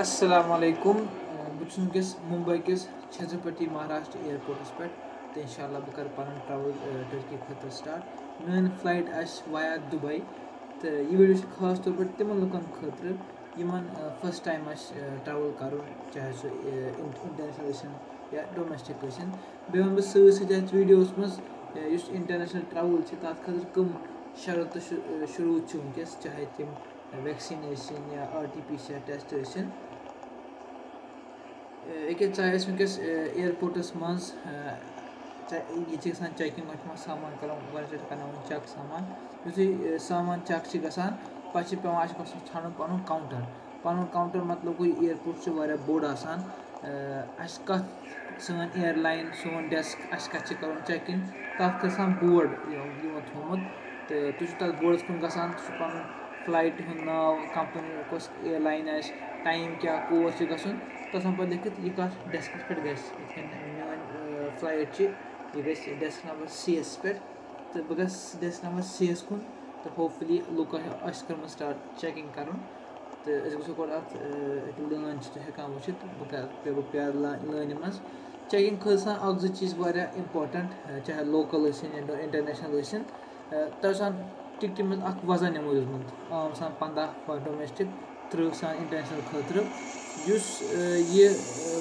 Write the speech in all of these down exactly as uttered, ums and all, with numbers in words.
السلام علیکم۔ بہٕ چھُس وٕنکیٚس ممبئی کِس چھترپتی مہاراشٹر ایئرپورٹَس پٮ۪ٹھ، تہٕ انشاءاللہ بہٕ کَرٕ پَنُن ٹرٛاوٕل ٹرکی خٲطرٕ سٹارٹ۔ میٛٲنۍ فلائٹ آسہِ ویا دُبے، تہٕ یہِ ویٖڈیو چھِ خاص طور پٲٹھۍ تِمَن لُکَن خٲطرٕ یِمَن فسٹ ٹائم آسہِ ٹرٛاوٕل کَرُن، چاہے سُہ انٹرنیشنل ٲسِن یا ڈومیسٹک ٲسِن۔ بیٚیہِ وَنہٕ بہٕ سۭتۍ سۭتۍ یَتھ ویٖڈیوَس منٛز یُس انٹرنیشنل ٹرٛاوٕل چھِ، تَتھ خٲطرٕ کٕم شرط تہٕ شروٗط چھِ وٕنکیٚس، چاہے تِم ویکسیٖن ٲسِن یا R T P C R test ٲسِن۔ أکیٛاہ ژاے أسۍ وٕنکیٚس ایئرپورٹَس منٛز، ییٚتہِ چھِ گژھان چیکنگ، گۄڈٕ چھِ پٮ۪وان سامان کَرُن، گۄڈٕ چھِ کرناوُن چیک سامان۔ یُتھُے سامان چیک چھِ گژھان، پَتہٕ چھِ پٮ۪وان اَسہِ گژھُن ژھانڈُن پَنُن کاوُنٹر۔ پَنُن کاوُنٹر مطلب گوٚو، ایئرپورٹ چھُ واریاہ بوٚڑ آسان۔ اَسہِ کَتھ، سٲنۍ ایئرلاین، سون ڈیسک، اَسہِ کَتہِ چھِ کَرُن چیک اِن، تَتھ چھُ آسان بورڈ یِوان تھوٚومُت، تہٕ تُہۍ چھِو تَتھ بورڈَس کُن گژھان، تُہۍ چھِو پَنُن فلائٹ ہُنٛد ناو، کمپنی کۄس ایئرلاین آسہِ، ٹائم کیٛاہ، کور چھُ گژھُن، تَتھ آسان پَتہٕ لیکھِتھ یہِ کَتھ ڈیسکَس پٮ۪ٹھ گژھِ۔ یِتھ کٔنۍ میٛٲنۍ فلائٹ چھِ، یہِ گژھِ ڈیسک نمبر سی یَس پٮ۪ٹھ، تہٕ بہٕ گژھٕ ڈیسک نمبر سی یَس کُن، تہٕ ہوپ فُلی لُکو آسہِ کٔرمٕژ سٹارٹ چیکنگ کَرُن۔ تہٕ أسۍ گژھو گۄڈٕ اَتھ، أکیٛاہ لٲن چھِ تُہۍ ہٮ۪کان وٕچھِتھ، بہٕ کَرٕ، بیٚہہ بہٕ پیٛارٕ لا-، لٲنہِ منٛز۔ چیکنگ خٲطرٕ چھِ آسان اَکھ زٕ چیٖز واریاہ امپارٹنٹ، چاہے لوکل ٲسِن یا انٹرنیشنل ٲسِن۔ تۄہہِ چھُ آسان ٹکٹہِ منٛز اَکھ وزن نِمُت دیُتمُت، عام چھُ آسان پنٛداہ فار ڈومیسٹک، تٕرٛہ چھُ آسان انٹرنیشنل خٲطرٕ۔ یُس یہِ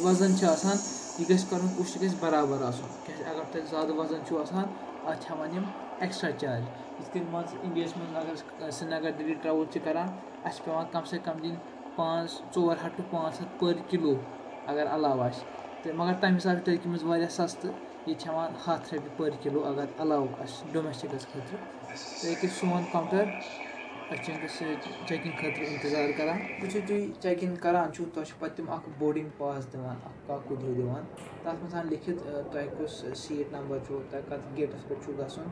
وزن چھُ آسان، یہِ گژھِ کَرُن کوٗشِش، یہِ گژھِ برابر آسُن، کیٛازِ اگر تۄہہِ زیادٕ وزن چھُو آسان، اَتھ چھِ ہٮ۪وان یِم ایکسٹرا چارج۔ یِتھ کٔنۍ مان ژٕ انڈیاہَس منٛز اگر أسۍ سرینگر دِلہِ ٹرٛاوٕل چھِ کَران، اَسہِ چھِ پٮ۪وان کم سے کم دِنۍ پانٛژھ، ژور ہَتھ to پانٛژھ ہَتھ per کِلوٗ، اگر علاوٕ آسہِ۔ تہٕ مگر تَمہِ حسابہٕ چھِ ٹرکی منٛز واریاہ سَستہٕ، ییٚتہِ چھِ ہٮ۪وان ہَتھ رۄپیہِ per کِلوٗ، اگر علاوٕ آسہِ ڈومیسٹِکَس خٲطرٕ۔ تہٕ ییٚکیٛاہ سون کاوُنٹر، أسۍ چھِ وٕنکیٚس چیکنگ خٲطرٕ انتظار کران۔ یُتھُے تُہۍ چیکنگ کران چھِو، تۄہہِ چھِ پَتہٕ تِم اَکھ بورڈنگ پاس دِوان، اَکھ کاکُد ہیوٗ دِوان۔ تَتھ منٛز آسان لیکھِتھ، تۄہہِ کُس سیٖٹ نمبر چھُ، تۄہہِ کَتھ گیٹَس پٮ۪ٹھ چھُو گژھُن۔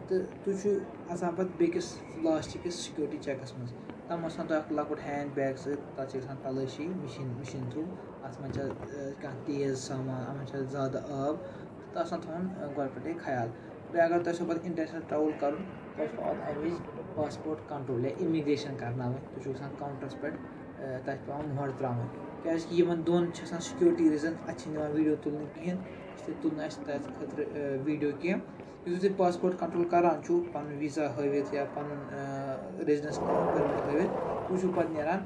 تہٕ تُہۍ چھِو اَژان پَتہٕ بیٚکِس لاسٹ کِس سیکیورٹی چیکَس منٛز۔ تَتھ منٛز چھُ آسان تۄہہِ اَکھ لۄکُٹ ہینڈ بیگ سۭتۍ، تَتھ چھِ گژھان تَلٲشی مِشیٖن، مِشیٖن تھرٛوٗ۔ اَتھ منٛز چھا کانٛہہ تیز سامان، اَتھ منٛز چھا زیادٕ آب، تہٕ آسان تھاوُن گۄڈٕ پٮ۪ٹھَے خیال۔ بیٚیہِ اگر تۄہہِ چھو پَتہٕ انٹرنیشنل ٹرٛاوٕل کَرُن، تۄہہِ چھُ پٮ۪وان اَمہِ وِزِ پاسپورٹ کنٹرول یا امیگریشن کرناوٕنۍ۔ تُہۍ چھِو گژھان کاوُنٹرَس پٮ۪ٹھ، تۄہہِ چھُ پٮ۪وان مۄہر ترٛاوٕنۍ، کیٛازِکہِ یِمن دۄن چھِ آسان سیکیورٹی ریٖزن، اَتہِ چھِنہٕ دِوان ویٖڈیو تُلنہٕ کِہیٖنۍ، اس لیے تُل نہٕ اَسہِ تَتھ خٲطرٕ ویٖڈیو کینٛہہ۔ یُتھُے تُہۍ پاسپورٹ کنٹرول کران چھُو، پَنُن ویٖزا ہٲوِتھ یا پَنُن ریزِڈنس پٔرمِٹ ہٲوِتھ، تُہۍ چھِو پَتہٕ نیران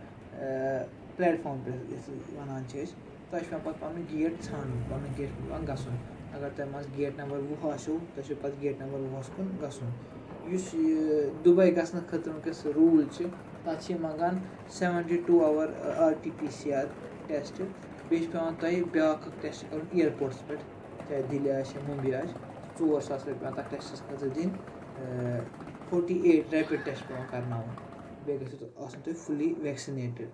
پلیٹ فارم پٮ۪ٹھ، یَتھ وَنان چھِ أسۍ۔ تۄہہِ چھُ پٮ۪وان پَتہٕ پَنُن گیٹ ژھانڈُن، پَنُن گیٹ چھُ پٮ۪وان گژھُن۔ اگر تۄہہِ منٛز گیٹ نمبر وُہ آسیو، تۄہہِ چھُ پَتہٕ گیٹ نمبر وُہَس کُن گژھُن۔ یُس یہِ دُبے گژھنہٕ خٲطرٕ وٕنکیٚس روٗل چھِ، تَتھ چھِ منٛگان seventy two hour R T P C R test. بیٚیہِ چھُ پٮ۪وان تۄہہِ بیٛاکھ اَکھ ٹیسٹ کَرُن ایئرپورٹَس پٮ۪ٹھ، چاہے دِلہِ آسہِ یا مُمبیہِ آسہِ، ژور ساس رۄپیہِ پٮ۪وان تَتھ ٹیسٹَس خٲطرٕ دِنۍ۔ فورٹی ایٹ ریپِڈ ٹیسٹ پٮ۪وان کَرناوُن۔ بیٚیہِ گژھِ آسُن تُہۍ فُلی ویکسِنیٹڈ۔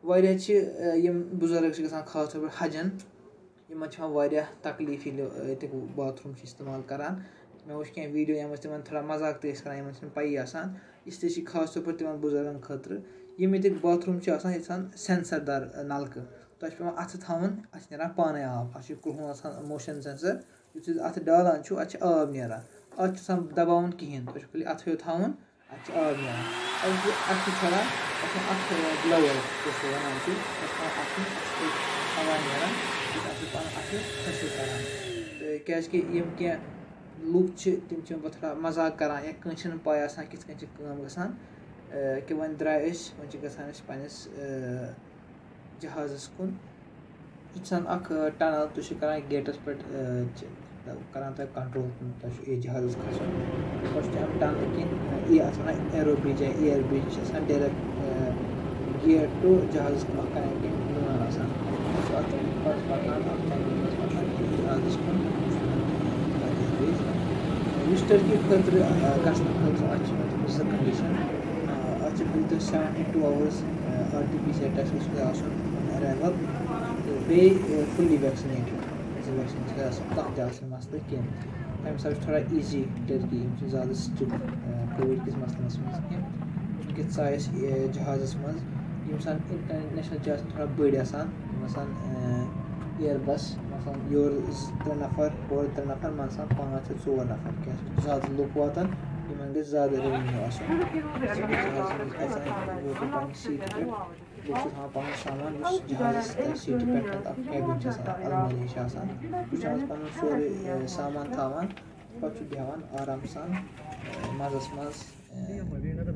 واریاہ چھِ، یِم بُزرگ چھِ گژھان خاص طور پٲٹھۍ حجن، یِمن چھِ یِوان واریاہ تکلیٖف ییٚلہِ ییٚتیُک باتھ روٗم چھِ استعمال کران۔ مےٚ وٕچھ کینٛہہ ویٖڈیو، یَتھ منٛز تِمن تھوڑا مذاق تہِ ٲسۍ کران، یِمن چھِنہٕ پَیی آسان۔ اس لیے چھِ خاص طور پٲٹھۍ تِمن بُزرگن خٲطرٕ، یِم ییٚتِکۍ باتھ روٗم چھِ آسان، ییٚتہِ چھِ آسان سینسر دار نلکہٕ۔ تۄہہِ چھُ پٮ۪وان اَتھٕ تھاوُن، اَتھ چھِ نیران پانَے آب۔ اَتھ چھُ کرٛہُن آسان موشن سینسر۔ یُتھُے اَتھٕ ڈالان چھُو، اَتھ چھِ آب نیران۔ اَتھ چھُ آسان دباوُن کِہیٖنۍ، تۄہہِ چھُو خٲلی اَتھٕ ہیوٚر تھاوُن، اَتھ چھِ آب نیران۔ اَتھ چھِ، اَتھ چھِ چھَلان، اَتھ چھِ اَتھ، آ، گٕلَوَر یَتھ أسۍ وَنان چھِ، اَتھ چھِ پٮ۪وان اَتھٕ، اَتھ چھِ ہوا نیران، یُس اَتھ چھِ پٮ۪وان اَتھٕ خۄشٕک کَران۔ تہٕ کیٛازِکہِ یِم کینٛہہ لُکھ چھِ، تِم چھِ پَتہٕ تھوڑا مذاق کَران یا کٲنٛسہِ چھِنہٕ پَے آسان کِتھ کٔنۍ چھِ کٲم گژھان، آ، کہِ وۄنۍ درٛاے أسۍ، وۄنۍ چھِ گژھان أسۍ پنٛنِس، آ، جہازَس کُن۔ یہِ چھِ آسان اَکھ، آ، ٹنل، تُہۍ چھِو کران گیٹَس پٮ۪ٹھ، آ، چھِ کران تۄہہِ کنٹرول، تۄہہِ چھُ یہِ جہازَس کھسُن۔ تۄہہِ چھُ اَمہِ ٹنلہٕ کِنۍ، آ، یہِ اَتھ وَنان ایرو برج یا اِیَر برج، چھِ آسان ڈایریکٹ، آ، گیٹ ٹُو جہازَس کُن اَکھ کَنٮ۪کٹِنٛگ لٲن آسان۔ تۄہہِ چھُ اَتھ پَتہٕ پَکان، اَتھ چَنلہِ منٛز پَکان جہازَس کُن۔ یُس ٹرکی خٲطرٕ، آ، گژھنہٕ خٲطرٕ، اَتھ چھِ مےٚ تھٲومٕژ زٕ کنڈیشن۔ آ، اَتھ چھِ بِلکُل seventy two hours، ah, R T P C R test گژھِ آسُن on arrival۔ تہٕ بیٚیہِ، آ، فُلی ویکسِنیٹڈ، زٕ ویکسیٖن گژھِ آسُن، کانٛہہ تہِ آسُن مسلہٕ کینٛہہ۔ تَمہِ حسابہٕ چھِ تھوڑا ایٖزی ٹرکی، یِم چھِ زیادٕ سٹرکٹ، آ، کووِڈ کِس مسلَس منٛز کینٛہہ۔ وٕنکیٚس ژاے أسۍ، آ، جہازَس منٛز، یِم سان انٹرنیشنل چھِ آسان تھوڑا بٔڑۍ آسان، مثلاً، آ، ایئر بس، مثلاً، یورٕ زٕ ترٛےٚ نفر، ہورٕ ترٛےٚ نفر، منٛزٕ آسان پانٛژھ یا ژور نفر، کیٛازِ زیادٕ لُکھ واتَن، یِمَن گژھِ زیادٕ ریونیو آسُن۔ جہازَس منٛز کھسان، ووتُن پنٛنہِ سیٖٹہِ پٮ۪ٹھ۔ لُکھ چھِ تھاوان پَنُن سامان، یُس جہازَس تَتہِ سیٖٹہِ پٮ۪ٹھ تَتھ اَکھ کیبِن چھِ آسان، اَلمٲری چھِ آسان، سُہ چھُ اَتھ پَنُن سورُے، اے، سامان تھاوان، پَتہٕ چھُ بیٚہوان آرام سان، اے، مَزَس منٛز، اے،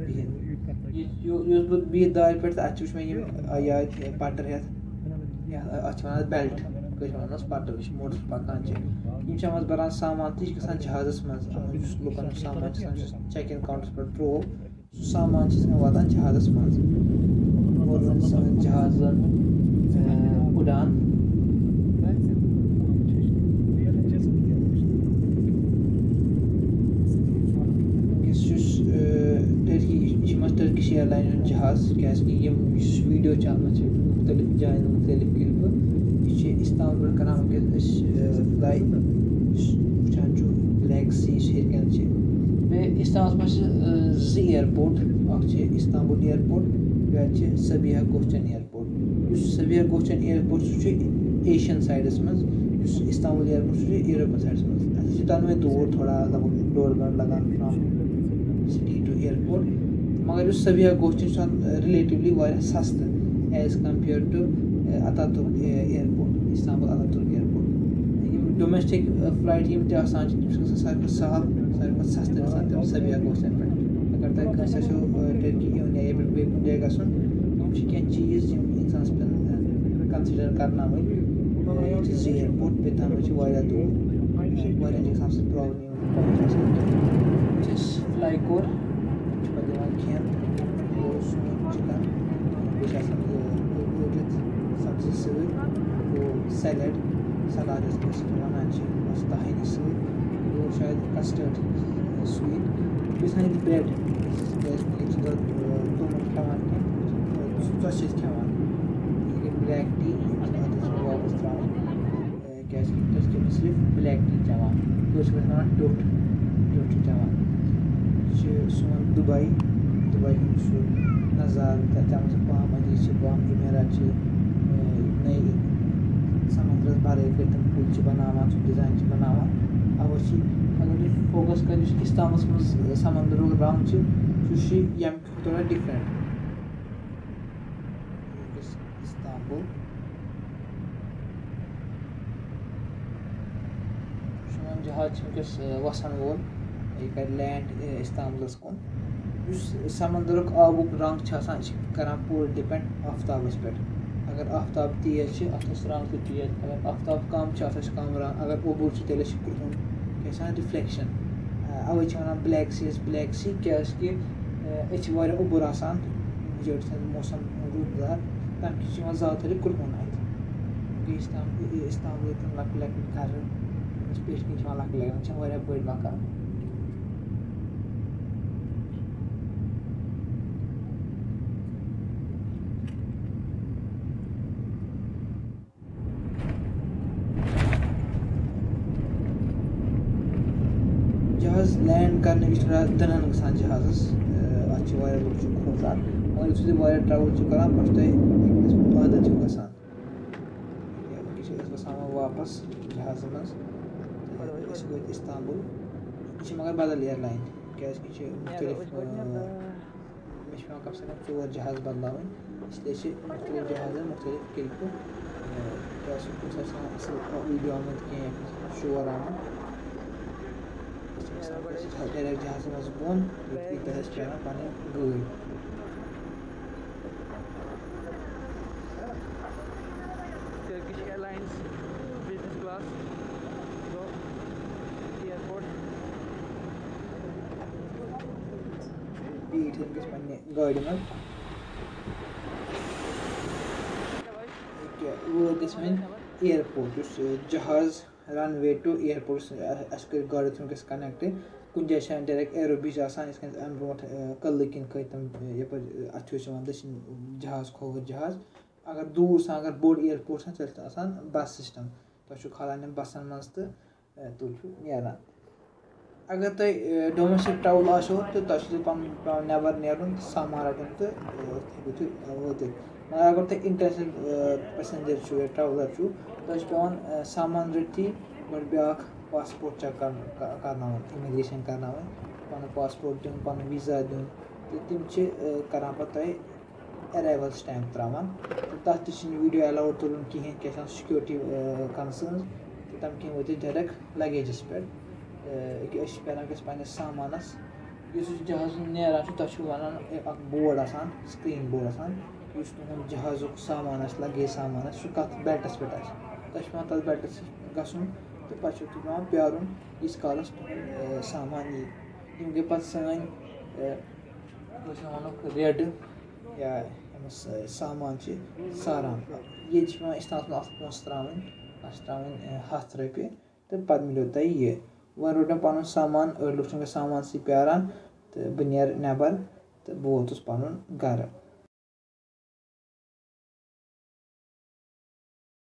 بِہِتھ۔ یہِ، یُ-، یُس بہٕ بِہِتھ دارِ پٮ۪ٹھ تہٕ اَتہِ چھِ وٕچھ مےٚ یِم، آ، یہِ، اَتہِ پَٹٕر ہٮ۪تھ، یَتھ، اَتھ چھِ وَنان بیلٹ، کٲشِر وَنان اوس پَٹٕر، یہِ چھِ موٹَر پَکان چھِ۔ یِم چھِ اَتھ منٛز بَران سامان تہٕ یہِ چھِ گژھان جہازَس منٛز، یِمَن یُس لُکَن ہُنٛد سامان چھِ آسان، یُس چیک اِن کاوُنٛٹَرَس پٮ۪ٹھ ترٛوو، سُہ سامان چھِ آسان واتان جہازَس منٛز۔ اور زَن سٲنۍ جہاز زَن، اے، اُڑان۔ یُس، یُس، اے، ٹرکی، یہِ چھِ یِوان ٹرکِش ایئرلاین ہُنٛد جہاز، کیٛازِکہِ یِم، یُس ویٖڈیو چھِ اَتھ منٛز چھِ مُختٔلِف جایَن ہُنٛد مُختٔلِف کِلپہٕ۔ یہِ چھِ استنبول کران وٕنکیٚس أسۍ، اے، فلاے۔ یُس وٕچھان چھُ بلیک سی یُس ہیٚرِ کَنہِ چھِ۔ بیٚیہِ استنبولَس منٛز چھِ، اے، زٕ ایئرپورٹ، اَکھ چھِ استنبول ایئرپورٹ، بیٚیہِ چھِ سبیہ گوچن ایئرپورٹ۔ یُس سبیہ گوچن ایئرپورٹ سُہ چھُ ایشین سایڈَس منٛز، یُس استنبول ایئرپورٹ سُہ چھُ یوٗروپَن سایڈَس منٛز۔ اَسہِ چھِ دۄنوَے دوٗر تھوڑا، لگ بگ ڈوڑ گھنٹہٕ لگان from city to airport۔ مگر یُس سبیہ گوچن چھُ آسان relatively واریاہ سَستہٕ as compare to، اے، اتا ترک، اے، ایئرپورٹ، استنبول اتا ترک ایئرپورٹ۔ یِم domestic، اے، flight یِم تہِ آسان چھِ، تِم چھِ گژھان ساروی کھۄتہٕ سہل، ساروی کھۄتہٕ سَستہٕ گژھان تِم سبیہ گوچن پٮ۪ٹھ۔ اگر تۄہہِ کٲنٛسہِ آسیو، اے، ٹرکی یِوان یا ییٚتہِ پٮ۪ٹھ بیٚیہِ کُنہِ جایہِ گژھُن، یِم چھِ کینٛہہ چیٖز یِم اِنسانَس پٮ۪ن، اے، consider کرناوٕنۍ۔ اے، ییٚتہِ چھِ زٕ ایئرپورٹ، بیٚیہِ تَتھ منٛز چھِ واریاہ دوٗر، واریاہَن چھِ گژھان سُہ problem۔ چھِ أسۍ فلاے کوٚر، چھِ پَتہٕ دِوان کھٮ۪ن، گوٚو سون چِکَن، بیٚیہِ چھِ آسان یہِ رٔٹِتھ سبزی سۭتۍ، گوٚو سیلڈ، سلاد یَتھ أسۍ وَنان چھِ، بَس تَہٕنٛدِ سۭتۍ، گوٚو شاید کَسٹٲرڈ سُویٖٹ، بیٚیہِ چھِ آسان ییٚتہِ برٛٮ۪ڈ، کیٛازِکہِ ییٚتہِ چھِ زیادٕ، آ، توٚمُل کھٮ۪وان کینٛہہ، ژۄچہِ چھِ أسۍ کھٮ۪وان، یہِ گٔے بلیک ٹی، ییٚمہِ سۭتۍ پَتہٕ چھِ واپَس ترٛاوان۔ کیٛازِکہِ أسۍ چھِ صرف بلیک ٹی چٮ۪وان، کٲشِر پٲٹھۍ وَنان ٹیوٚٹھ، ٹیوٚٹھ چھِ چٮ۪وان۔ یہِ چھِ سون دُبے، دُبے ہُنٛد سُہ نظارٕ، تَتہِ آمٕژ پام علی چھِ، پام جُمیرا چھِ، اے، نٔے سمندرَس بَرٲے کٔرۍ تِم کُلۍ چھِ بَناوان، سُہ ڈِزاین چھِ بَناوان۔ اَوَے چھِ، اگر أسۍ فوکَس کَرو، یُس اِستانبُلَس منٛز سمندرُک رنٛگ چھِ، سُہ چھِ ییٚمہِ کھۄتہٕ تھوڑا ڈِفرنٛٹ۔ یُس اِستانبُل۔ سون جہاز چھُ وٕنکیٚس، اے، وَسَن وول۔ یہِ کَرِ لینڈ، اے، اِستانبُلَس کُن۔ یُس سَمندَرُک آبُک رنٛگ چھُ آسان، یہِ چھُ کران پوٗرٕ ڈِپینڈ آفتابَس پٮ۪ٹھ۔ اگر آفتاب تیز چھِ، اَتھ آسہِ رنٛگ تہِ تیز۔ اگر آفتاب کَم چھِ، اَتھ آسہِ کَم رنٛگ۔ اگر اوٚبُر چھُ، تیٚلہِ آسہِ کرٛہُن۔ کیٛاہ چھِ وَنان، رِفلیکشن۔ اَوَے چھِ وَنان بلیک سی یَس بلیک سی، کیٛازِکہِ، اے، ییٚتہِ چھِ واریاہ اوٚبُر آسان، ییٚتہِ چھِ آسان موسم روٗدٕ دار، تَمہِ کِنۍ چھِ یِوان زیادٕ تر یہِ کرٛہُن اَتہِ۔ بیٚیہِ اِستان-، اِستانبُل تِم لۄکٕٹۍ لۄکٕٹۍ گرٕ، یِمَن چھِ پٮ۪ٹھۍ کِنۍ چھِ یِوان لۄکٕٹۍ لۄکٕٹۍ، چھِ واریاہ بٔڑۍ مکان۔ جہاز لینڈ کرنہٕ وِزِ چھِ تھوڑا دٕنَن گژھان جہازَس، اَتھ چھِ واریاہ لُکھ چھِ کھوژان، مگر یُتھُے تُہۍ واریاہ ٹرٛیوٕل چھِو کران، پَتہٕ چھِ تۄہہِ اَمہِ قٕسمُک عادت ہیوٗ گژھان۔ یہِ چھِ أسۍ وَسان وۄنۍ واپَس جہازَس منٛز۔ تہٕ أسۍ وٲتۍ اِستانبُل۔ یہِ چھِ مگر بدل ایئرلاین، کیٛازِکہِ یہِ چھِ مُختٔلِف، مےٚ چھِ پٮ۪وان کَم سے کَم ژور جہاز بدلاوٕنۍ، اس لیے چھِ مُختٔلِف جہازَن مُختٔلِف کِلپہٕ۔ تۄہہِ آسِوٕ کُنہِ ساتہٕ چھِ آسان اَصٕل ویٖڈیو آمُت کینٛہہ، شور آمُت۔ أسۍ چھِ گژھان ڈایریکٹ جہازَس منٛز بۄن، ییٚتہِ أسۍ پرٛاران پَنٕنۍ گٲڑۍ۔ Turkish Airlines business class, so airport. بیٖٹھۍ أسۍ پننہِ گاڑِ منٛز۔ ییٚکیٛاہ وٲتۍ أسۍ وۄنۍ ایرپورٹ، یُس، اے، جہاز runway to airport، اَسہِ کٔرۍ گاڑِ تھرٛوٗ وٕنکیٚس connect۔ کُنہِ جایہِ چھِ ڈایریکٹ ایرو برٛج آسان، یِتھ کٔنۍ اَمہِ برونٛٹھ، اَ، کٔدلہٕ کِنۍ کھٔتۍ تِم، اَ، یَپٲرۍ، اَ، اَتھ چھُ أسۍ وَنان دٔچھِنۍ جہاز کھووُر جہاز۔ اگر دوٗر چھُ آسان، اگر بوٚڑ ایرپورٹ چھُ آسان، تیٚلہِ چھُ آسان بَس سِسٹَم۔ تۄہہِ چھُو کھالان یِم بَسَن منٛز تہٕ، اَ، تُہۍ چھُو نیران۔ اگر تۄہہِ، اے، domestic travel آسیو تہٕ تۄہہِ چھُو پَنُن پٮ۪وان نٮ۪بَر نیرُن تہٕ سامان رَٹُن تہٕ، اے، ہیٚکِو تُہۍ، اے، وٲتِتھ۔ مگر اگر تۄہہِ international، اے، passenger چھُو یا traveller چھُو، تۄہہِ چھُ پٮ۪وان، اے، سامان رٔٹھی گۄڈٕ بیٛاکھ passport check کَرُن، کَ-، کَرناوُن، immigration کَرناوٕنۍ، پَنُن passport دیُن، پَنُن visa دیُن تہٕ تِم چھِ، اے، کَران پَتہٕ تۄہہِ ایرائیول سٹیمپ ترٛاوان، تہٕ تَتھ تہِ چھِنہٕ ویٖڈیو الاؤڈ تُلُن کِہیٖنۍ، کیٛاہ چھِ آسان سیکیورٹی کنسرنز، تہٕ تَمہِ کِنۍ وٲتۍ أسۍ ڈائریکٹ لگیجَس پٮ۪ٹھ۔ أکیٛاہ أسۍ چھِ پھیران گژھِ پنٛنِس سامانَس، یُس یُس جہازَس منٛز نیران چھُ، تَتھ چھُ وَنان اَکھ بورڈ آسان، سکرین بورڈ آسان، یُس تُہُنٛد جہازُک سامان آسہِ، لگیج سامان آسہِ، سُہ کَتھ بیلٹَس پٮ۪ٹھ آسہِ، تۄہہِ چھُ پٮ۪وان تَتھ بیلٹَس سۭتۍ گژھُن، تہٕ پَتہٕ چھُو تۄہہِ پٮ۪وان پیارُن، ییٖتِس کالَس تُہُنٛد سامان یی۔ یِم گٔے پَتہٕ سٲنۍ، کٲشِر وَنو، ریڈٕ یا یِم سامان چھِ ساران۔ ییٚتہِ چھِ پٮ۪وان اِستعمالَس منٛز اَتھ پونٛسہٕ ترٛاوٕنۍ، اَتھ چھِ ترٛاوٕنۍ ہَتھ رۄپیہِ، تہٕ پَتہٕ مِلیو تۄہہِ یہِ۔ وۄنۍ روٚٹ مےٚ پَنُن سامان، أڑۍ لُکھ چھِ مےٚ سامانسٕے پیاران، تہٕ بہٕ نیرٕ نٮ۪بَر تہٕ بہٕ ووتُس پَنُن گَرٕ۔